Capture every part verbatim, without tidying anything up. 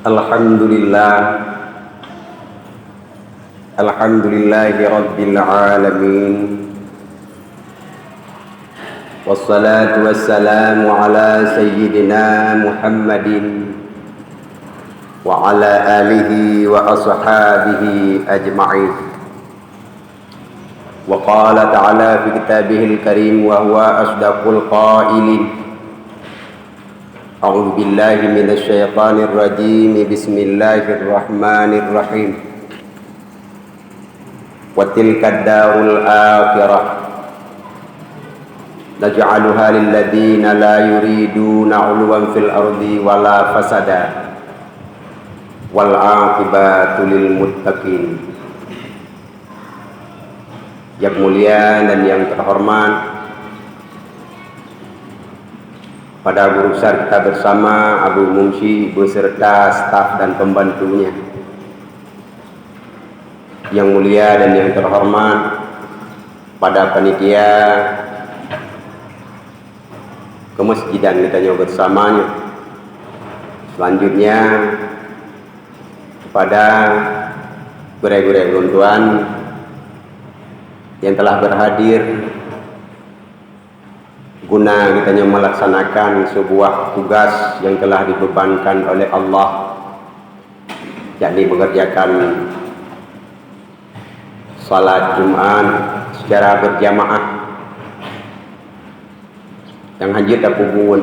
Alhamdulillah. Alhamdulillahi rabbil alamin. Wassalatu wassalamu ala sayyidina Muhammadin wa ala alihi wa ashabihi ajma'in. Wa qala ta'ala fi kitabihil karim wa huwa asdaqul qailin. A'udzu billahi minasy syaithanir rajim. Bismillahirrahmanirrahim. Wa tilkad darul akhirah naj'aluha lil ladzina la yuriduna 'uluwan fil ardi wala fasada wal 'aqibatu lil muttaqin. Yang mulia dan yang terhormat pada guru besar kita bersama, Abu Mumsi beserta staf dan pembantunya. Yang mulia dan yang terhormat pada panitia kemasjidan kita nyoe bersamanya. Selanjutnya, kepada gurée-gurée ulôn tuan yang telah berhadir guna geutanyoe melaksanakan sebuah tugas yang telah dibebankan oleh Allah, yakni mengerjakan salat Jumat secara berjamaah nyang hanjeuet tapeubuet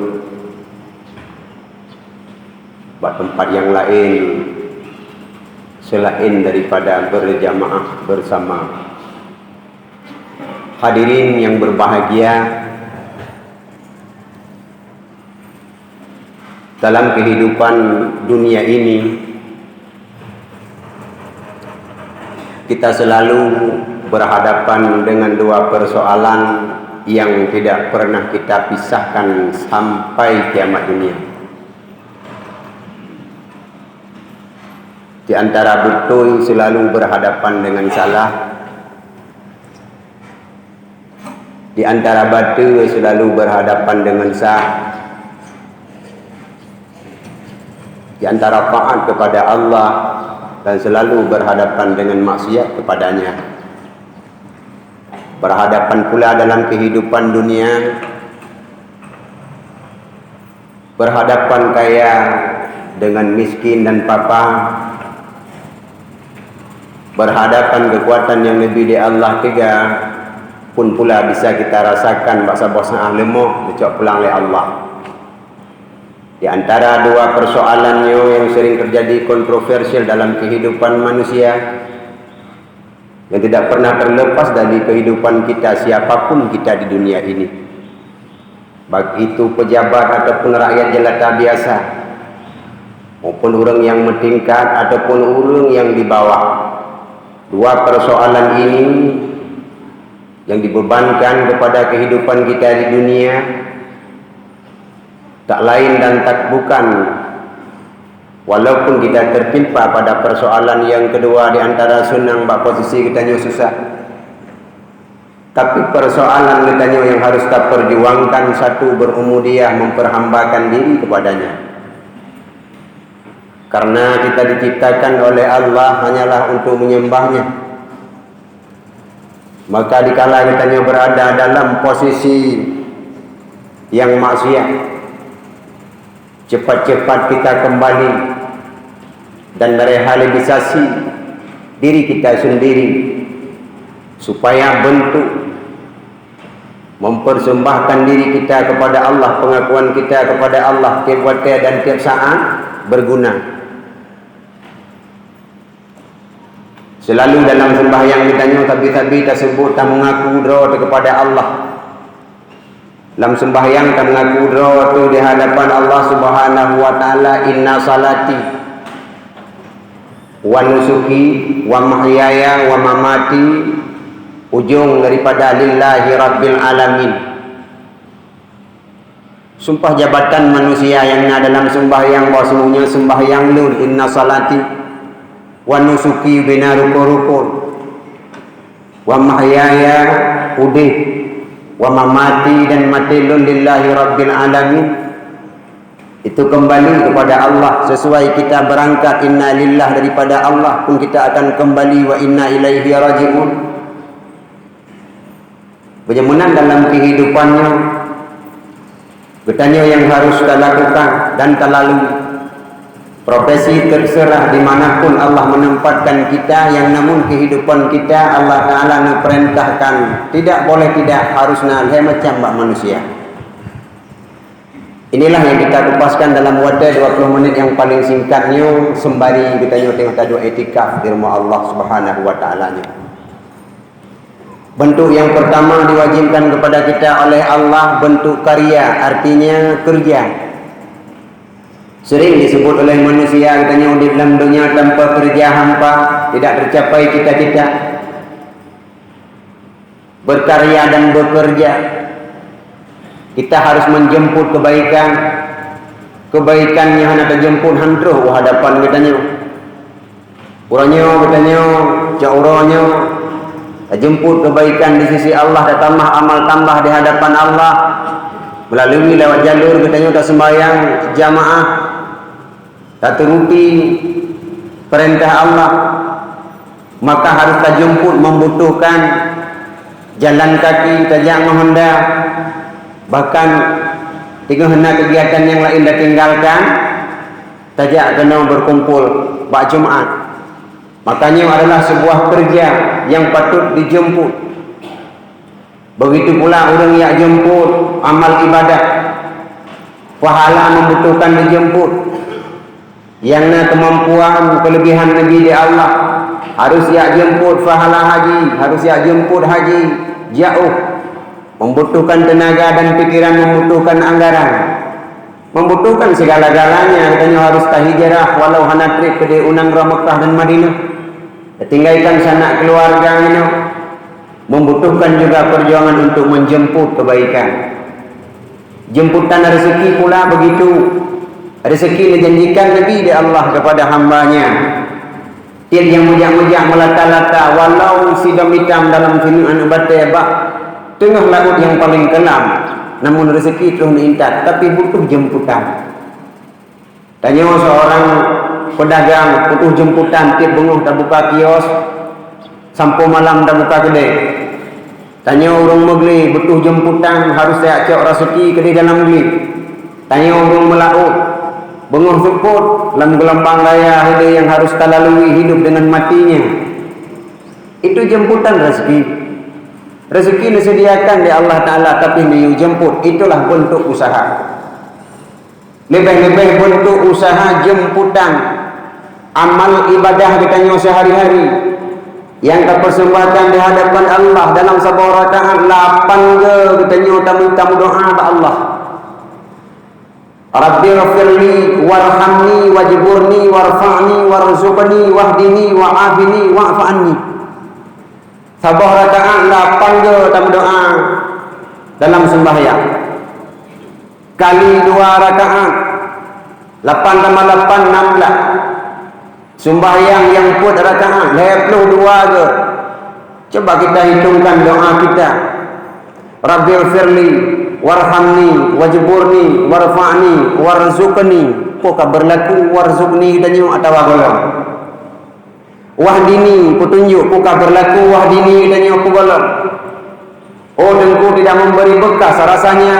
bak teumpat nyang laén selaén daripada berjamaah bersama. Hadirin yang berbahagia, dalam kehidupan dunia ini, kita selalu berhadapan dengan dua persoalan yang tidak pernah kita pisahkan sampai kiamat dunia. Di antara beutôi selalu berhadapan dengan salah, di antara bateue selalu berhadapan dengan sah, di antara taat kepada Allah dan selalu berhadapan dengan maksiat kepada-Nya. Berhadapan pula dalam kehidupan dunia, berhadapan kaya dengan miskin dan papa, berhadapan kekuatan yang lebih di Allah teuga, pun pula bisa kita rasakan bak saboh saát leumoh geucok pulang lé Allah. Di antara dua persoalan nyoe yang sering terjadi kontroversial dalam kehidupan manusia, yang tidak pernah terlepas dari kehidupan kita, siapapun kita di dunia ini. Baik itu pejabat ataupun rakyat jelata biasa, maupun ureuëng yang metingkat ataupun ureuëng yang di bawah. Dua persoalan ini yang dibebankan kepada kehidupan kita di dunia, tak lain dan tak bukan, walaupun kita tertimpa pada persoalan yang kedua di antara seunang bak posisi geutanyoe susah, tapi persoalan geutanyoe yang harus taperjuangkan satu berumudiah memperhambakan diri kepada-Nya. Karena kita diciptakan oleh Allah hanyalah untuk menyembah-Nya. Maka dikala geutanyoe berada dalam posisi yang maksiat, cepat-cepat kita kembali dan merehabilitasi diri kita sendiri, supaya bentuk mempersembahkan diri kita kepada Allah, pengakuan kita kepada Allah tiap watée dan tiap saat berguna. Selalu dalam sembahyang geutanyoe sabe-sabe taseubuet tameungaku droe teuh kepada Allah. Lam sembahyang tameungaku droe teuh di hadapan Allah Subhanahu wa Ta'ala, "Inna salati wa nusuki wa mahyaya wa mamati," ujong daripada "Lillahi Rabbil Alamin." Sumpah jabatan manusia nyang na dalam sembahyang, bahwasanya sembahyang lôn, inna salati, wa nusuki, bina rukon-rukon, wa mahyaya, udeh, wa mamati, dan maté lôn, lillahi rabbil alamin. Itu kembali kepada Allah, sesuai kita berangkat inna lillah daripada Allah pun kita akan kembali wa inna ilaihi raji'un. Bagaimana dalam kehidupan nyoe, geutanyoe yang harus talakukan dan talalui. Profesi terserah di mana pun Allah menempatkan kita, yang namun kehidupan kita Allah Ta'ala neuperintahkan tidak boleh tidak harus na lhée macam bak manusia. Inilah yang kita kupaskan dalam watée dua puluh menit yang paling singkat nyoe sembari geutanyoe teungoh taduek iktikaf di rumah Allah Subhanahu wa Ta'ala nyoe. Bentuk yang pertama diwajibkan kepada kita oleh Allah bentuk karya, artinya kerja. Sering disebut oleh manusia geutanyoe di dalam dunia tanpa kerja hampa, tidak tercapai cita-cita. Berkarya dan bekerja. Kita harus menjemput kebaikan. Kebaikan nyang hana tajemput han troh u hadapan geutanyoe. Uroe nyoe geutanyoe, cok uroe nyoe, tajemput kebaikan di sisi Allah, tatamah amal tambah di hadapan Allah melalui lewat jalur geutanyoe taseumbahyang jamaah. Taturuti peurintah Allah, maka harus tajeumput membutuhkan jalan kaki, tajak ngon honda, bahkan teungoh na keugiatan nyang laén tatinggalkan, tajak keunoe beukumpul bak Jumat. Maka nyoe adalah sebuah keureuja nyang patôt dijeumput. Begitu pula ureuëng jak jeumput amal ibadah, pahala membutuhkan dijeumput. Nyang na keumampuan keuleubiehan neubi di Allah, harus jak jeumput pahala haji, harus jak jeumput haji, jauh, membutuhkan teunaga dan pikiran, membutuhkan anggaran. Membutuhkan segala-galanya, geutanyoe harus tahijrah walau hana treb keudeh u nanggroe Meukah dan Madinah. Tatinggalkan sanak keuluwarga nyoe. Membutuhkan juga perjuangan untuk menjemput kebaikan. Jemputan rezeki pula begitu. Rezeki dijanjikan Nabi di Allah kepada hamba-Nya. Tieb nyang meujak-meujak meulata-lata, walau sidom itam dalam sineuk aneuëk batée bak teungoh laôt nyang paleng keulam, namun rezeki troh neuintat, tapi butuh jemputan. Tanyoe seurang peudagang butuh jemputan tieb beungoh tabuka kios, sampoe malam tabuka keudée. Tanyoe ureuëng meuglé butuh jemputan harus tajak cok raseuki keudeh dalam glé. Tanyoe ureuëng meulaôt beungoh seupôt lam geulombang raya udeb nyang harus talalui hidup dengan mati nyan. Itu jemputan rezeki. Rezeki disediakan di Allah Ta'ala, tapi neuyue jemput, itulah bentuk usaha. Leubeh-leubeh bentuk usaha jemputan amal ibadah geutanyoe seuhari-hari nyang tapeurseumbahkan di hadapan Allah dalam saboh rakaat lapan go geutanyoe tamu-, tameudoá bak Allah. Rabbighfirli warhamni wajburni warfa'ni warzuqni wahdini wa'afini wa'fu anni. Saboh rakaat lapan go tameudoá dalam sembahyang. Kali dua rakaat, lapan tambah lapan, enam belas. Sembahyang nyang peuet rakaat, lhée ploh dua go. Coba kita hitungkan doa kita. Rabbighfirli warhamni wajburni warfa'ni warzuqni. Peue ka beurlaku warzuqni geutanyoe atawa gohlom? Wahdini, peutunjuk, peue ka beurlaku wahdini geutanyoe peue gohlom? Oh, Teungku tidak memberi bekas, rasanya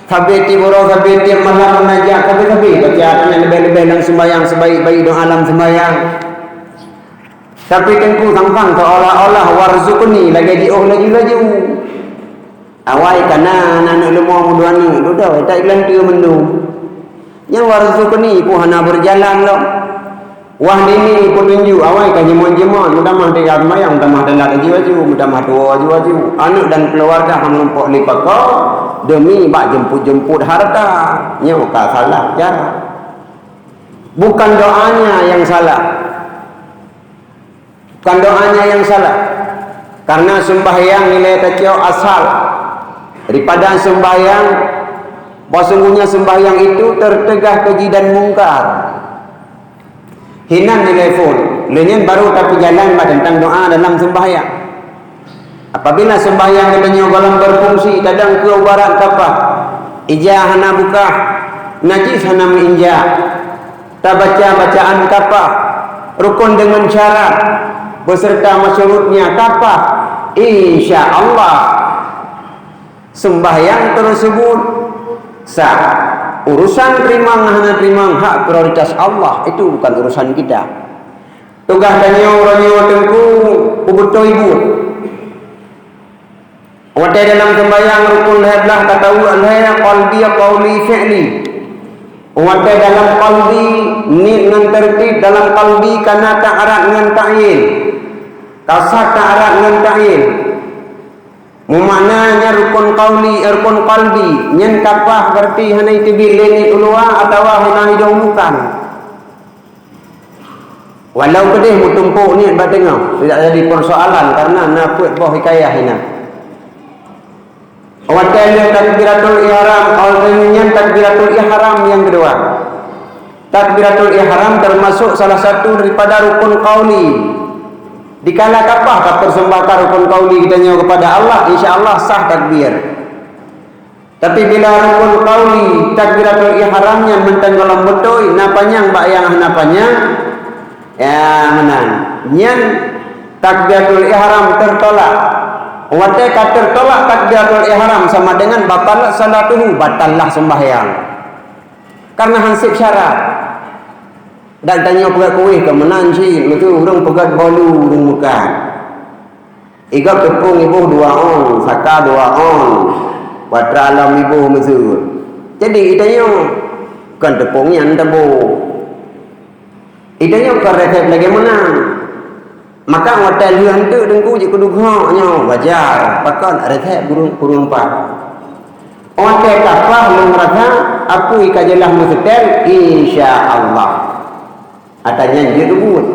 sabe tieb uroe, sabe tieb malam meunajat, sabe-sabe baca, hanya leubeh-leubeh lam sembahyang, sebaik-baik doa lam sembahyang. Tapi Teungku sang-sang seolah-olah warzuqni lagée jiôh laju-laju. Awai kana aneuk leumo meudua aneuk, dudoe that ilanteue mandum. Nyang warzuqni peue hana beujalan lom. Wahdini peutunjuk, awai ka jimon-jimon, meutamah tinggai seumayang, meutamah teulat laju-laju, meutamah tuwoe laju-laju. Aneuk dan keuluwarga han meurumpok lé pakoe demi bak jeumput-jeumput hareuta. Nyoe ka salah cara. Bukan doanya yang salah. Bukan doanya yang salah. Karena sembahyang nilai tacok asal daripada sembahyang, bahwa sungguhnya sembahyang itu tertegah keji dan mungkar. Hinan nilai phon, lé nyan baru tapeujalan bak tentang doa dalam sembahyang. Apabila sembahyang geutanyoe gohlom berfungsi, kadang keu ubarat kapah, ija hana bukah, Najis hana meuinjak. Tabaca bacaan kapah, rukun deungon syarat, beserta masyurutnya kapah. Insya Allah, sembahyang tersebut sah. Urusan teurimong hana teurimong hak prioritas Allah, itu bukan urusan kita. Tugaih tanyoe uroe nyoe Teungku peubeutôi buet. Watée dalam sembahyang rukun lhée blaih ka tawök lhée, qalbi, qauli, fi'li. Watée dalam qalbi, niet ngon tertib dalam qalbi kana ta'arad ngon ta'yin. Kasat ta'arad ngon ta'yin. Meumakna nyan rukun qauli, eh, rukun qalbi, nyan kapah berarti hana teubiet lé niet u luwa atawa hana idong bukan. Walau keudeh meutumpôk niet bak teungoh, tidak jadi persoalan karena na peuet boh hikayah inan. Watée lheueh takbiratul ihram, awai nyan takbiratul ihram nyang keudua. Takbiratul ihram termasuk salah satu daripada rukun qauli. Dikala kapah ka persembahkan rukun qauli geutanyoe kepada Allah, insya Allah sah takbir. Tapi bila rukun qauli takbiratul ihram nyan mantong gohlom beutôi, na panyang bak nyang hana panyang, ya meunan. Nyan takbiratul ihram tertolak. Watée ka tertolak takbiratul ihram sama dengan batalat salatuhu, batallah sembahyang. Karena hansip syarat. Dan tanyoe peugah kueh ke meunan cit, meutu ureuëng peugah bolu ureuëng bukan. Igab teupông iboh dua ôn, saka dua ôn, patra lam iboh meuseu. Jadi itanyoe kon teupông nyan tabo. Itanyoe kon resep lagée meunan. Maka watée lheueh hanteuk Teungku jikeuduek nyoe wajar, pakon resep burung kurung pat. Watée kapah lôn rasa apui ka jeulaih meuseutém, insya Allah. Ata nyan jeuet buet.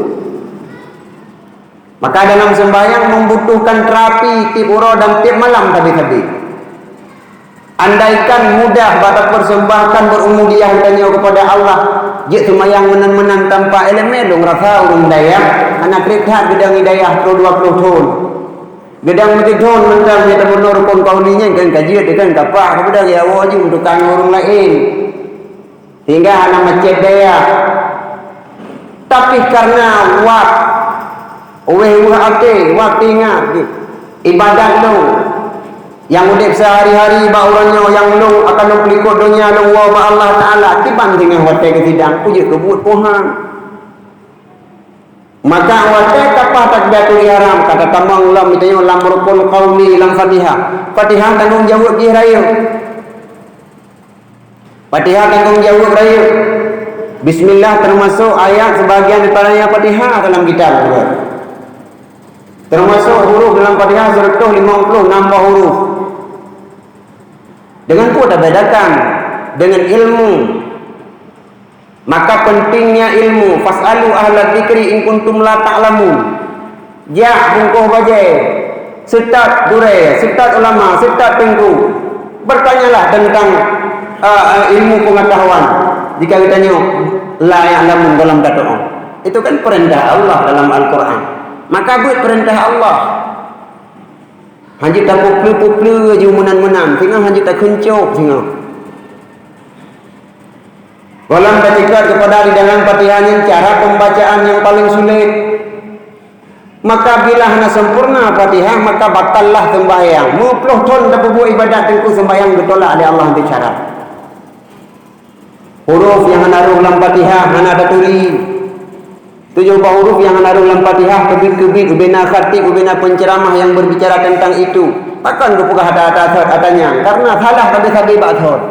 Maka dalam sembahyang membutuhkan terapi tiep uroe dan tiep malam sabe-sabe. Andaikan mudah bak tapersembahkan berubudiah geutanyoe kepada Allah, jeuet seumayang meunan-meunan tanpa elemen, lôn rasa ureuëng dayah hana treb that geudang i dayah troh dua ploh thon. Geudang meuteudon mantong nyang tabunoe rukun qauli nyan kan ka jeuet kan kapah keudang ya woe jeuet meutukang ureuëng laén. Sehingga hana macet daya. Tapi karena wak, wéh-wéh até, wak teuingat ibadat lôn, nyang udeb seuhari-hari bak uroe nyoe nyang lôn akan lôn peulikot donya lôn woe bak Allah Taala, kiban teungoh watée geusidang, peue jeuet keu buet Tuhan. Maka watée kapah takbiratul ihram, ka tatamong lom geutanyoe lam rukun qauli lam Fatihah. Fatihah tanggong jaweueb jih rayeuk. Fatihah tanggong jaweueb rayeuk. Bismillah teumasok ayat sebagian daripada ayat Fatihah dalam kitab. Teumasok huruf dalam Fatihah seratus lima puluh enam boh huruf. Dengan peue tabedakan? Dengan ilmu. Maka pentingnya ilmu, "Fas'alu ahla dzikri in kuntum la ta'lamun." Jak bungkôh bajée, seutôt gurée, seutôt ulama, seutôt teungku. Bertanyalah tentang, eh, eh, ilmu pengetahuan jika geutanyoe la ya'lamun dalam tatoong. Itu kan perintah Allah dalam Al-Quran. Maka buet perintah Allah. Hanjeuet tapeupleue-peupleue ju meunan-meunan, singoh hanjeuet takeuncok singoh. Gohlom taceukat kepada di dalam Fatihah nyan cara pembacaan yang paling sulit. Maka bila hana sempurna Fatihah, maka batallah sembahyang. Meuploh thon tapeubuet ibadat teungku sembahyang geutolak lé Allah untuk syarat. Huruf nyang hana roh lam Fatihah hana taturi. Tujoh boh huruf nyang hana roh lam Fatihah keubiet-keubiet ubena khatib, ubena penceramah yang berbicara tentang itu. Pakon geupeugah ata-ata thot ata nyan? Karena salah sabe-sabe bak thot.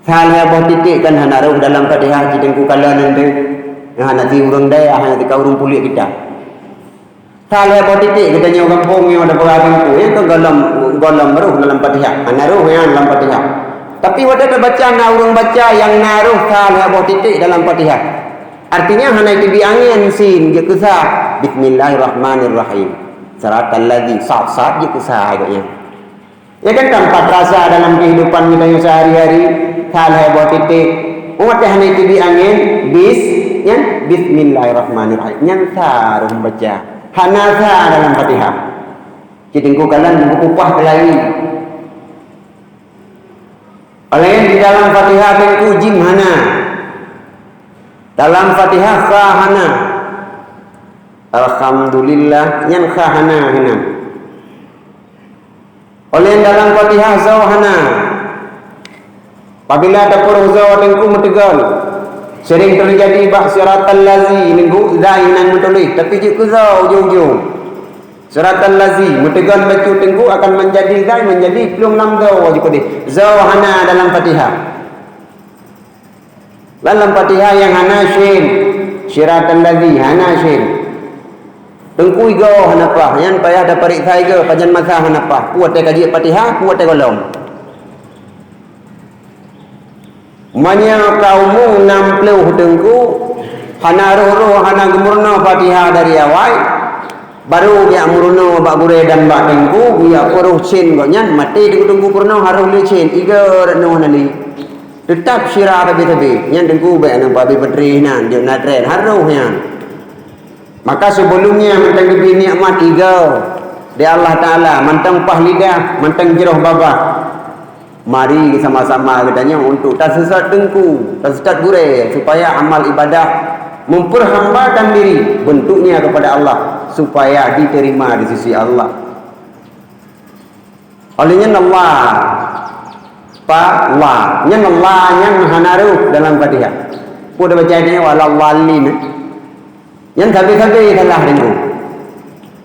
Salah boh titik kan hana roh dalam Fatihah, jitengku kala nanti. Nah, nanti ureuëng dayah, nanti ka ureuëng puléh kita. Salah boh titik geutanyoe gampông nyoe ada peugah teungku, nyang keu gohlom, gohlom roh dalam Fatihah. Hana roh nyang dalam Fatihah. Tapi watée tabaca na ureuëng baca nyang na roh salah boh titik dalam Fatihah. Artinya hana teubiet angén sin jeuet keu sa. Bismillahirrahmanirrahim. Siratal ladzi, sat-sat jeuet keu sa agaknya. Ya kan, tanpa terasa dalam kehidupan kita yang sehari-hari, salah boh titik. Watée hana teubiet angén, bis, nyan, Bismillahirrahmanirrahim. Nyan sa roh baca. Hana sa dalam Fatihah. Cit teungku kalan buku upah kelawi. Óh lheueh nyan di dalam Fatihah teungku jim hana. Dalam Fatihah kha hana. Alhamdulillah, nyan kha hana hinan. Óh lheueh nyan dalam Fatihah zoe hana. Apabila tapeurôh zoe teungku meuteugon, sering teujadi bak siratal lazi teungku zai hinan meutuléh, tapi jeuet keu zoe ujong-ujong. Siratal lazi meuteugon bacut teungku akan manjadi zai, manjadi plueng lam zoe jih keudeh. Zoe hana dalam Fatihah. Lam Fatihah nyang hana syin, siratal lazi hana syin. Teungku igoe hana paih, nyan payah tapareksa igoe, pajan masa hana paih. Peue watèe ka jeuet Fatihah, peue watèe gohlom. Meunyoe ka umong nam ploh teungku, hana rhoh-rhoh, hana geumeurunoe Fatihah dari awai, barô geujak meurunoe bak gurèe dan bak teungku, geujak peurôh syin gobnyan, maté teungku-teungku peurunoe harôh lé syin, igoe rot nyoe hana lé. Teutap sira sabe-sabe. Nyan teungku bèk na pabé peutreh nan, jeuet na tren, harôh nyan. Maka sibeulom nyan mantong geubri nikmat igoe di Allah Taala, mantong paih lidah, mantong jroh babah. Mari sama-sama geutanyoe untuk taseusat teungku, taseusat gurèe, supaya amal ibadah memperhambakan diri bentuknya kepada Allah, supaya diterima di sisi Allah. Óh lheueh nyan Allah. Pa, la. Nyan Allah nyan hana rhoh dalam Fatihah. Peue tabaca nyan, waladhdallin. Nyan sabe-sabe salah teungku.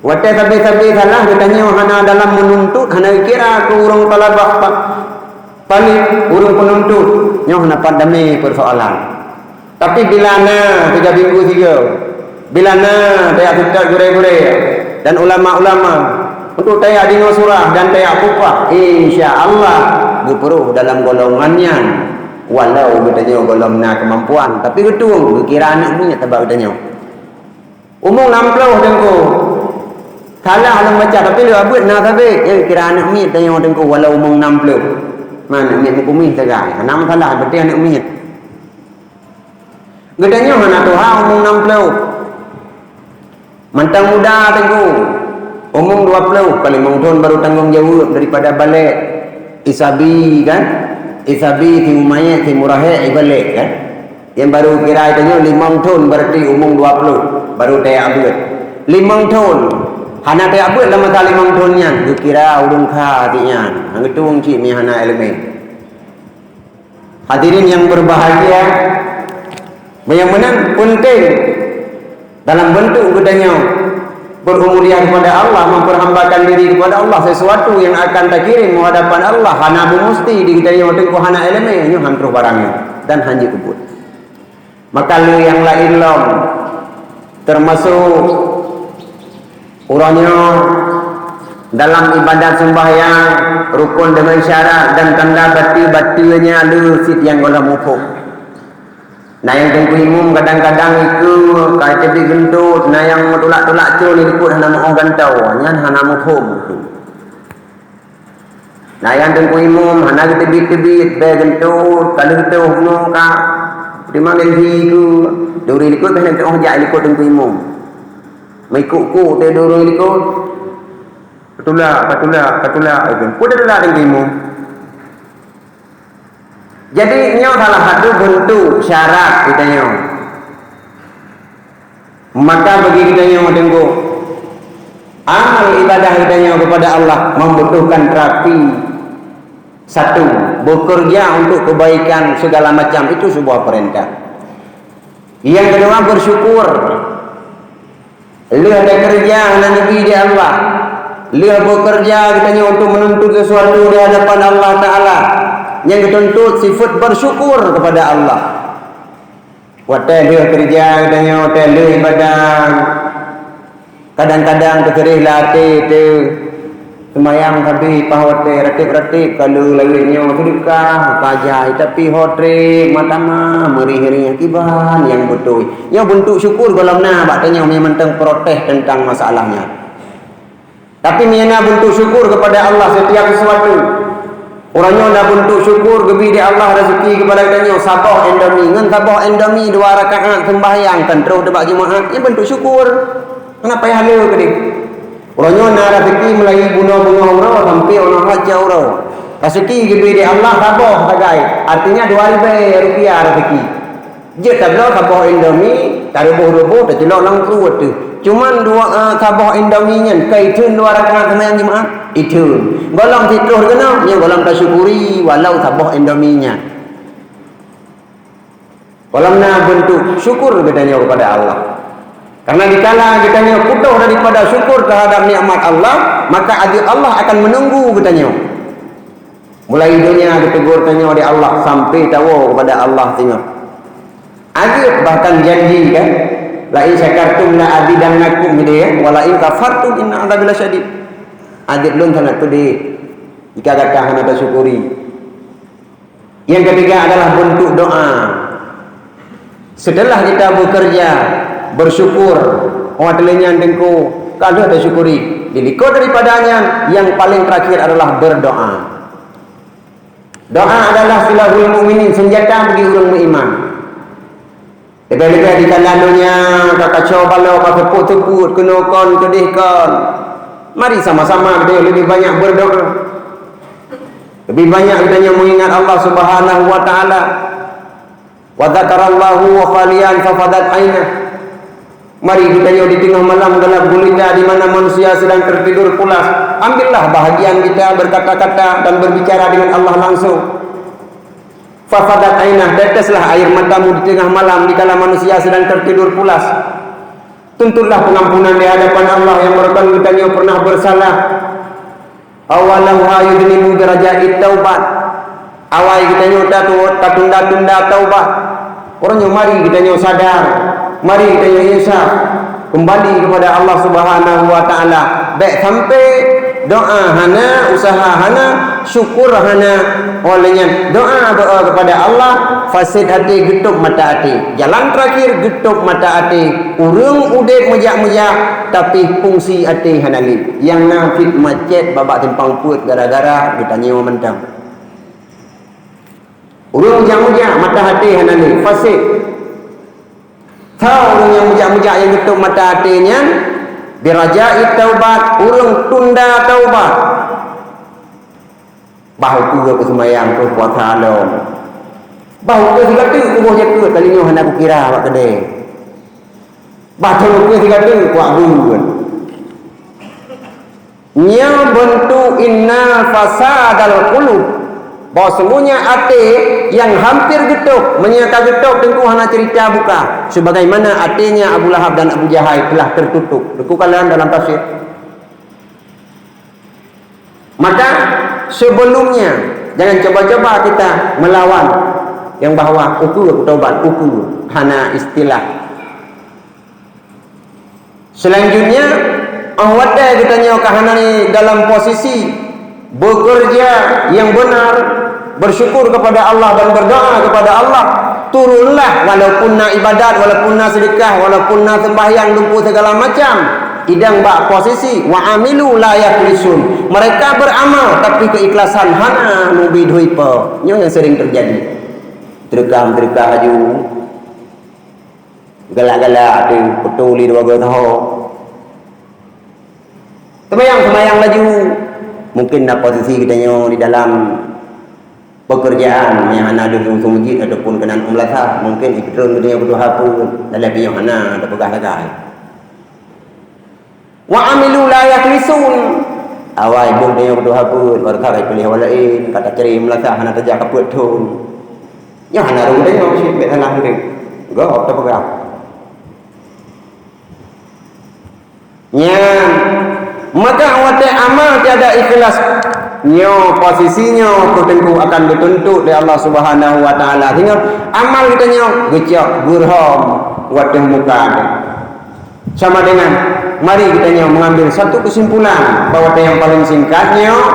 Watèe sabe-sabe salah, geutanyoe hana dalam meununtut, hana geukira keu ureueng thalabah pa-, paléng, ureueng peununtut. Nyoe hana pat damé peursoalan. Tapi bila na tiga minggu sigoe, bila na tajak seutôt gurèe-gurèe dan ulama-ulama untuk tajak deungoe surah dan tajak peupah, insya Allah geupeurôh dalam golongan nyan. Walau geutanyoe gohlom na keumampuan, tapi geutueng geukira aneuk miet bak geutanyoe. Umong nam ploh teungku. Salah lôn baca, tapi lôn abeuet na sabe, geukira aneuk miet tanyoe teungku, walau umong nam ploh. Man aneuk miet meukumeh sagai, hana masalah, penting aneuk miet. Geutanyoe hana tuha umong nam ploh. Mantong muda teungku, umong dua ploh, ka limong thon baru tanggong jaweueb daripada balek. Isabi kan? Isabi si mumayet, si murahek, ibalek kan? Nyang baru kira tanyoe limong thon, berarti umong dua ploh, baru tajak beuet. Limong thon. Hana tajak beuet lam masa limong thon nyan, geukira ureueng kha cit nyan. Hana geutueng cit meuhana ileumèe. Hadirin yang berbahagia, nyang meunan penting dalam bentuk geutanyoe berumuliah kepada Allah, memperhambakan diri kepada Allah, sesuatu yang akan takirim menghadapan Allah, hana meumusti di geutanyoe teungku hana ileumèe, nyoe han troh barang nyoe dan han jeuet peubuet. Maka lé nyang laén lom, termasuk uroe nyoe dalam ibadat sembahyang, rukun dengan syarat dan tanda bateue-bateue nyan le cit nyang gohlom muphom. Na nyang teungku imum kadang-kadang ikeu ka teubiet geuntot, na nyang meutulak-tulak con di likot hana meu'oh gantoe, nyan hana muphom. Na nyang teungku imum hana geuteubiet-teubiet, bèe geuntot, ka lheueh toh bunoe ka. Teurimong gengsi keu duri likot, bèe neuteu'oh jak likot teungku imum. Meukuk-kuk teuh duri likot. Patulak, patulak, patulak, peue teuh tulak teungku imum. Jadi, nyoe salah satu bentuk syarat geutanyoe. Maka bagi geutanyoe teungku, amal ibadah geutanyoe kepada Allah membutuhkan terapi. Satu, bekerja untuk kebaikan segala macam, itu sebuah perintah. Yang kedua, bersyukur. Lheueh takeureuja hana neubi di Allah. Lheueh bekerja geutanyoe untuk menuntut sesuatu di hadapan Allah Taala. Nyang geutuntut sifat bersyukur kepada Allah. Watèe lheueh keureuja geutanyoe, watèe lheueh ibadah, kadang-kadang teuseureh lam até teuh, seumayang sabe paih watèe, ratéb-ratéb ka lheueh lawét nyoe, seudeukah, ka jai, tapi ho trép, mata mah meurih-rih, kiban nyang beutôi. Nyoe beuntuk syukur gohlom na bak tanyoe meunyoe mantong protes teuntang masalah nyan. Tapi meunyoe na beuntuk syukur kepada Allah setiap sesuatu. Uroe nyoe na beuntuk syukur geubi di Allah rezeki kepada geutanyoe saboh Indomie. Ngon saboh Indomie dua rakaat sembahyang kan troh teuh bak Jumaat, nyan beuntuk syukur. Hana payah le keudeh. Uroe nyoe na rezeki meulahi bunoe beungoh uroe sampoe uroe hajat uroe. Raseuki geubri lé Allah saboh sagai, artinya dua ribèe rupiah raseuki. Jeuet tabloe saboh Indomie, taruboh-ruboh, taculok lam pruet teuh. Cuman dua, eh, saboh Indomie nyan, ka itheun dua rakaat seumayang Jumat? Itheun. Gohlom sitroh keunoe, nyan gohlom tasyukuri walau saboh Indomie nyan. Gohlom na beuntuk syukur geutanyoe kepada Allah. Karena dikala geutanyoe putôh daripada syukur terhadap nikmat Allah, maka azab Allah akan menunggu geutanyoe. Mulai donya geutegur tanyoe di Allah sampai tawoe kepada Allah singoh. Azab bahkan janji kan, "La in syakartum la azidannakum," gitu ya, "wa la in kafartum inna azabi lasyadid." Azab lôn sangat pedih jika gata hana tasyukuri. Yang ketiga adalah bentuk doa. Setelah kita bekerja, bersyukur, oh, teulheueh nyan teungku, ka lheueh tasyukuri. Di likot daripada nyan, yang paling terakhir adalah berdoa. Doa adalah silahul mukminin, senjata bagi ureuëng meuiman. Leubeh-leubeh di kanan donya, ka kacau balau, ka seupôt-seupôt, keunoe kon, keudeh kon. Mari sama-sama deh lebih banyak berdoa. Lebih banyak geutanyoe mengingat Allah Subhanahu wa Taala. Wa dzakarallahu khaliyan fa fadat ainah. Mari geutanyoe di teungoh malam galak gulita di mana manusia sedang tertidur pulas. Ambillah bahagian kita berkata-kata dan berbicara dengan Allah langsung. Fa fadat ainah, teteslah air matamu di tengah malam dikala manusia sedang tertidur pulas. Tuntutlah pengampunan di hadapan Allah yang merupakan geutanyoe pernah bersalah. Awalau hayudnimu biraja'it taubat. Awai geutanyoe tatu-, tatunda-tunda taubat. Uroe nyoe mari geutanyoe sadar, mari geutanyoe insaf, kembali kepada Allah Subhanahu wa Taala. Bèk sampai doa hana, usaha hana, syukur hana. Oleh nyan, doa, doa kepada Allah, fased até, geutôb mata até. Jalan terakhir, geutôb mata até. Ureuëng udeb meujak-meujak, tapi fungsi até hana lé. Nyang na cit macet babah simpang peuet gara-gara geutanyoe mantong. Ureuëng meujak-meujak, mata até hana lé, fased. Tho ureuëng nyang meujak-meujak nyang geutôb mata até nyan, biraja'it taubat, ureuëng tunda taubat. Bah ukeue keu seumayang, keu puasa lom. Bah ukeue sigateuk kuboh jakeuet, kali nyoe hana kukira bak keudè. Bah thon ukeue sigateuk kuak beuet. Nyoe beuntuk inna fasadal qulub. Bahwa sungguhnya até nyang hampir geutôb, meunyoe ka geutôb teungku hana cerita buka. Sebagaimana aténya Abu Lahab dan Abu Jahal telah tertutup. Teungku kalon dalam tafsir. Maka, sebelumnya, jangan coba-coba kita melawan yang bahwa ukeue taubat, ukeue hana istilah. Selanjutnya, óh watèe geutanyoe ka hana dalam posisi bekerja yang benar, bersyukur kepada Allah dan berdoa kepada Allah, turunlah, walaupun na ibadat, walaupun na sedekah, walaupun na sembahyang, lumpuh segala macam, idang bak posisi wa amilu la yakhlisun. Mereka beramal, tapi keikhlasan hana mubi dhui po. Nyoe yang sering terjadi. Teurekam-teurekam laju. Galak-galak tu, beutôi lé dua goe saho. Seumayang-seumayang laju. Mungkin na posisi geutanyoe di dalam pekerjaan nyang hana deuh u meujid ataupun keunan u meulasah, mungkin ipeutrön geutanyoe beutuha pun, dalam piôh hana tapeugah sagai. Wa amilu la yakhlisun. Awai boh tanyoe beutuha pun, wareuka ka ipiléh awak laén, ka tacre meulasah hana tajak ka peuet thon. Nyoe hana rhot tanyoe, bèk salah mungken. Gob tapeugah. Nyan, maka watèe amal tiada ikhlas, nyoe posisi nyoe keu teungku akan geutuntut lé Allah Subhanahu wa Taala. Sehingga amal geutanyoe geucok geurehem watèe muka. Sama dengan, mari geutanyoe mengambil satu kesimpulan bahwa yang paling singkat nyoe,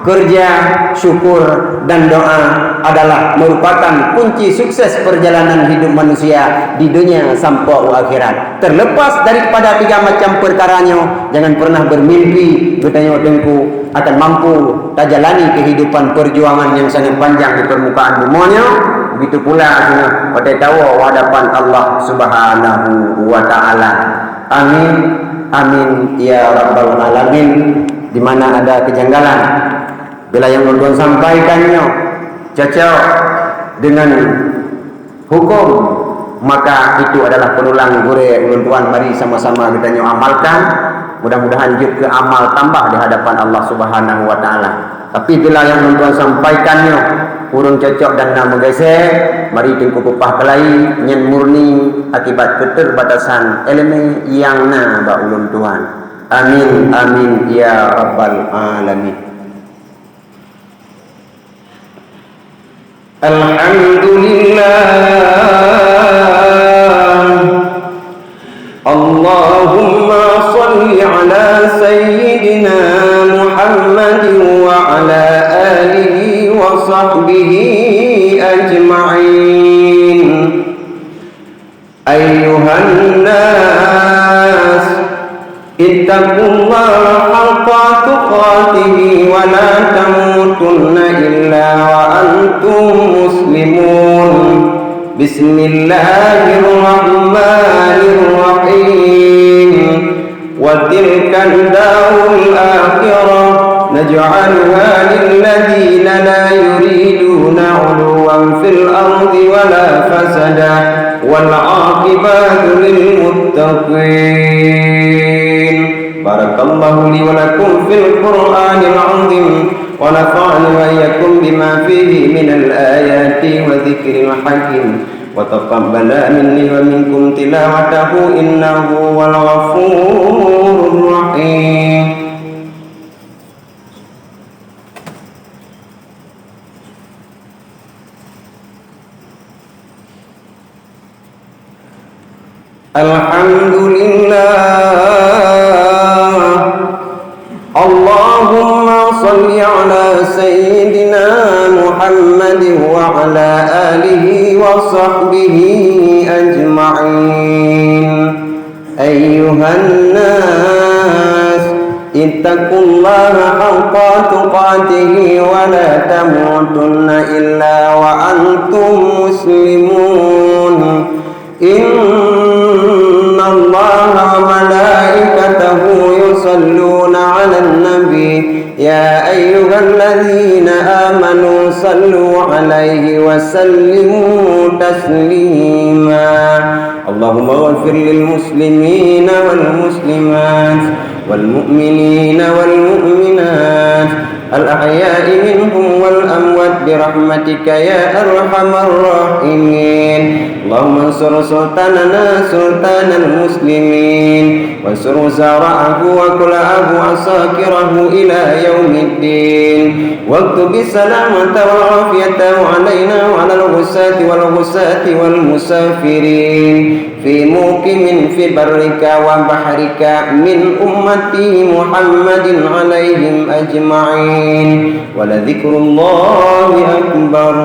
kerja, syukur, dan doa adalah merupakan kunci sukses perjalanan hidup manusia di dunia sampoe u akhirat. Terlepas daripada tiga macam perkara nyoe, jangan pernah bermimpi geutanyoe teungku akan mampu tajalani kehidupan perjuangan yang sangat panjang di permukaan bumoe nyoe. Begitu pula seunah watèe tawoe u hadapan Allah Subhanahu wa Taala. Amin. Amin ya rabbal alamin. Di mana ada kejanggalan, Bila nyang ulôn tuan sampaikan nyoe cocok dengan huköm, maka itu adalah penulang gurée ulôn tuan. Mari sama-sama geutanyoe amalkan. Mudah-mudahan jeuet keu amal tambah di hadapan Allah Subhanahu wa Taala. Tapi bila nyang ulôn tuan sampaikan nyoe kurang cocok dan na meugeusé, mari Teungku peupah keulayi, nyan murni akibat keuterbatasan ileumé nyang na bak ulôn tuan. Amin, amin, ya rabbal alamin. الحمد لله. اللهم صل على سيدنا محمد وعلى آله وصحبه أجمعين. أيها الناس، اتقوا الله حق تقاته ولا تموتن إلا وأنتم مسلمون. بسم الله الرحمن الرحيم. وتلك الدار الآخرة نجعلها للذين لا يريدون علوا في الأرض ولا فسادا والعاقبة للمتقين. بارك الله لي ولكم في القرآن العظيم، ونفعني وإياكم بما فيه من الآيات وذكر الحكيم، وتقبل مني ومنكم تلاوته إنه هو الغفور الرحيم. الحمد لله. اللهم صل على سيدنا محمد وعلى آله وصحبه أجمعين. أيها الناس، اتقوا الله حق تقاته ولا تموتن إلا وأنتم مسلمون. إن الله وملائكته يصلون على النبي، يا أيها الذين آمنوا صلوا عليه وسلموا تسليما. اللهم اغفر للمسلمين والمسلمات والمؤمنين والمؤمنات الأحياء منهم والأموات برحمتك يا أرحم الراحمين. اللهم انصر سلطاننا سلطان المسلمين، وانصر وزراءه وكلاه وعساكره إلى يوم الدين، واكتب السلامة والعافية علينا وعلى الغزاة والغزاة والمسافرين في موكب في برك وبحرك من أمة محمد عليهم أجمعين، ولذكر الله أكبر.